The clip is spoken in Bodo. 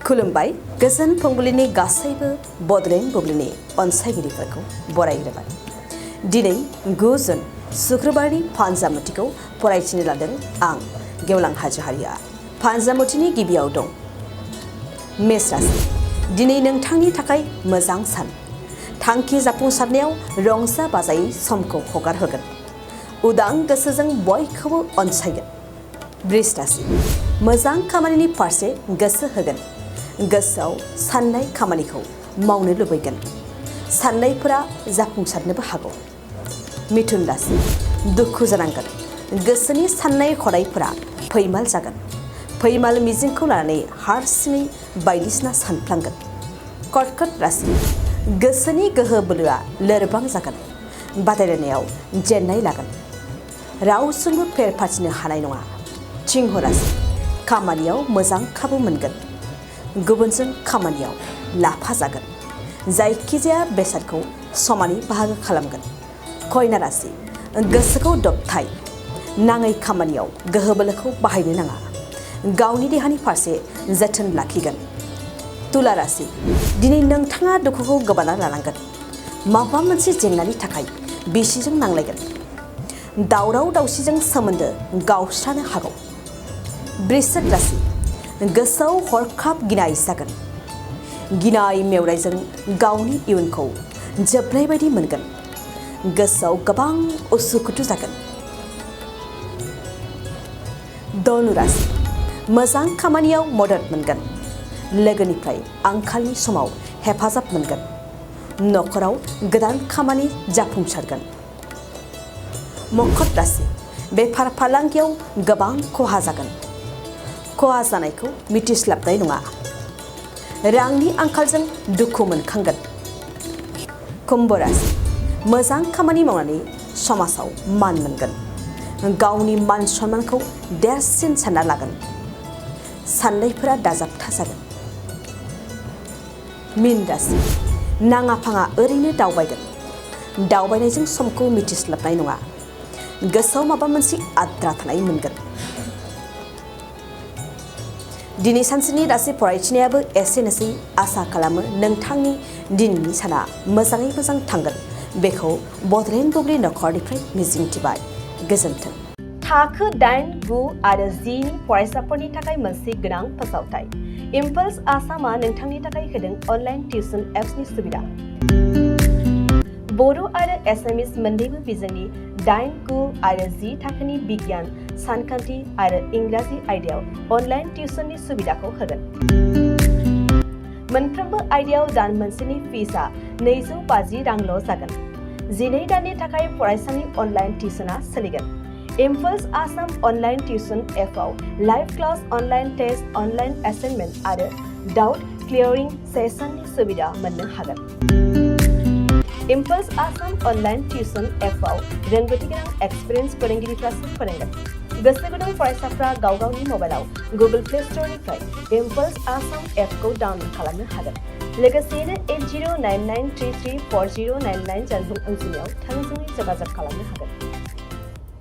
खुलुमबाय गोजोन फुंबिलिनि गासैबो बडलेण्ड बुब्लिनि अनसायगिरिफोरखौ बरायग्रोबाय। दिनै 9 जुन शुक्रबारनि फानजामुथिखौ फरायथिनो लादों आं गेवलां हाजोहारिया। फानजामुथिनि गिबियाव दं मेष राशि। दिनै नोंथांनि थाखाय मोजां सान। थांखि जाफुंसारनायाव रंजा बाजायै समखौ हगारहोगोन। उदां गोसोजों बयखौबो अनसायगोन। वृष राशि। मोजां खामानिनि फारसे गोसो होगोन। गोसोआव साननाय खामानिखौ मावनो लुबैगोन। साननायफोरा जाफुंसारनोबो हागौ। मिथुन राशि। दुखु जानांगोन। गोसोनि साननाय हनायफोरा फैमाल जागोन। फैमाल मिजिंखौ लानानै हारसिङै बायदिसिना सानफ्लांगोन। कर्कट राशि। गोसोनि गोहो बोलोआ लोरबां जागोन। बादायलायनायाव जेननाय लागोन। रावजोंबो फेर फाथिनो हानाय नङा। सिंह राशि। खामानियाव मोजां खाबु मोनगोन। गुबुनजों खामानियाव लाफा जागोन। जायखिजाया बेसादखौ समानै बाहागो खालामगोन। कन्या राशि। गोसोखौ दबथाय। नाङै खामानियाव गोहो बोलोखौ बाहायनो नाङा। गावनि देहानि फारसे जोथोन लाखिगोन। तुला राशि। दिनै नोंथाङा दुखुखौ गोबाना लानांगोन। माबा मोनसे जेंनानि थाखाय बिसिजों नांलायगोन। दावराव दावसिजों सोमोन्दो गावस्रानो हागौ। वृश्चिक राशि। गोसोआव हरखाब गिनाय जागोन। गिनाय मेवनायजों गावनि इयुनखौ जोबनाय बायदि मोनगोन। गोसोआव गोबां उसुखुथु जागोन। धनु राशि। मोजां खामानियाव मदद मोनगोन। लोगोनिफ्राय आंखालनि समाव हेफाजाब मोनगोन। न'खराव गोदान खामानि जाफुंसारगोन। मकर राशि। बेफार फालांगियाव गोबां खहा जागोन। खहा जानायखौ मिथिस्लाबनाय नङा। रांनि आंखालजों दुखु मोनखांगोन। कुम्भ राशि। मोजां खामानि मावनानै समाजाव मान मोनगोन। गावनि मान सन्मानखौ देरसिन सानना लागोन। साननायफोरा दाजाबथा जागोन। मीन राशि। नाङा फाङा ओरैनो दावबायगोन। दावबायनायजों समखौ मिथिस्लाबनाय नङा। गोसोआव माबा मोनसे आद्रा थानाय मोनगोन। दिनै सानसेनि राशि फरायथिनायाबो एसेनोसै। आसा खालामो नोंथांनि दिनैनि साना मोजाङै मोजां थांगोन। बेखौ बडलेण्ड बुब्लि नखरनिफ्राय मिजिंथिबाय। गोजोन्थों। थाखो 8, 9 आरो 10 नि फरायसाफोरनि थाखाय मोनसे गोनां फोसावथाय। इम्पल्स आसामआ नोंथांनि थाखाय होदों अनलाइन टिउसन एप्सनि सुबिदा। बर' आरो एसामिस मोन्नैबो बिजोंनि 8, 9 आरो 10 थाखोनि बिगियान, सानखान्थि आरो इंराजि आयदायाव अनलाइन टिउसननि सुबिदाखौ होगोन। मोनफ्रोमबो आयदायाव दान मोनसेनि फिसआ 250 रांल' जागोन। 12 दाननि थाखाय फरायसानि अनलाइन टिउसनआ सोलिगोन। इम्पल्स आसाम अनलाइन टिउसन एपआव live class, online test, online assignment आरो डाउट क्लियारिं सेसननि सुबिदा मोननो हागोन। इम्पल्स आसाम अनलाइन टिउसन एपआव रोंगौथि गोनां एक्सपिरियेन्स फोरोंगिरिफ्रासो फोरोंगोन। गोसो गुदुं फरायसाफ्रा गाव गावनि मबाइलाव गुगल प्ले स्ट'रनिफ्राय इम्पल्स आसाम एपखौ डाउनल'ड खालामनो हागोन। लोगोसेयैनो 8099334099 जानबुं अनजिमायाव थोंजोङै जगाजग खालामनो हागोन।